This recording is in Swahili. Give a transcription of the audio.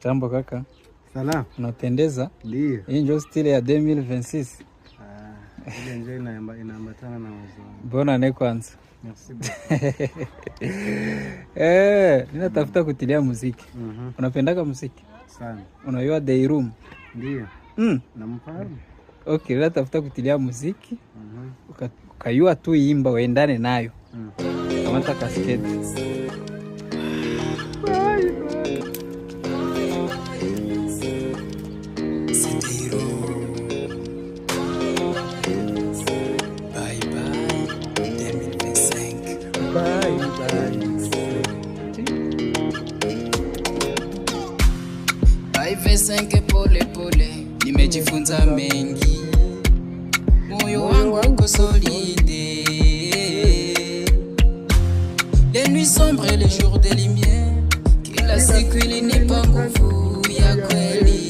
Jambo kaka. Salam. Unapendeza. Ndio. Hii ndio style ya 2026. Ah, ile ndio inaambatana na wazo. Bonne année kwanza. Merci beaucoup. Eh, ninatafuta kutilia muziki. Unapendaka muziki? Sana. Unajua Dayroom? Ndio. Namfahamu. Okay, ninatafuta kutilia muziki. Ukayua tu imba uendane nayo. Kamata kasketi. Bye, bye. C'est Dayroom. Bye bye 2025. Bye bye. Bye 25 pole pole, nimejifunza mengi, moyo wangu uko solide. Les nuits sombres et les jours de lumière, kila siku ilinipa nguvu ya kweli.